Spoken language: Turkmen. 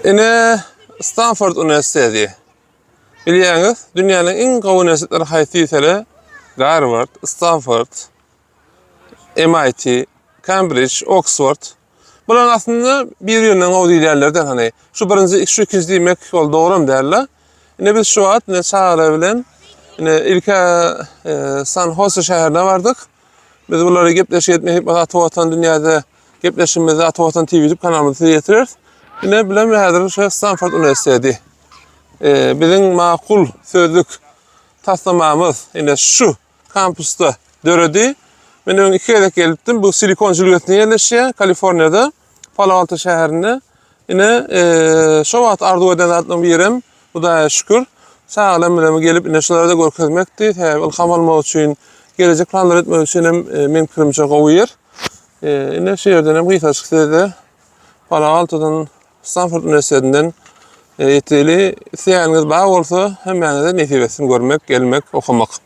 Ine Stanford uniwersiteti. Bilýäňiz, dünýäniň iň gowy uniwersitetleri haýsy diýsele, Garward, Stanford, MIT, Cambridge, Oxford. Bularyň aslynda bir-birinden gowy diýilýänlerden hany. Şu birinji, şu ikinji diýmek ol dogram däl-de. Ine biz şu wagt ine çagalar bilen ine ilk-ä e, San Jose şäherine bardyk. Biz bulary gepleşik etmek Ata Watan dünýäde gepleşigimizi Ata Watan TV YouTube kanalymyzda size ýetireris. Ine bilen häzir şu Stanford uniwersiteti. E, biziň makul sözlük taslamamyz ine şu kampusda döredi. Men öň iki gezek gelipdim. Bu Silikon jülgesinde ýerleşýär, Kaliforniýada, Palo Alto şäherinde. Ine, e, şo wagt arzuw eden zatlaryň birem, Hudaýa şükür, çagalarym bilen gelip ine şulara da görkezmekdi. Sebäbi ylham almak üçin, gelejek planlar etmek üçin hem e, meň pikirimçe gowy ýer. E, ine şu ýerden hem gysajyk size Palo Altodan Stanford uniwersitetinden e, ýetireli. Isleýäniňiz bar bolsa, hemmäňize nesip etsin görmek, gelmek, okamak.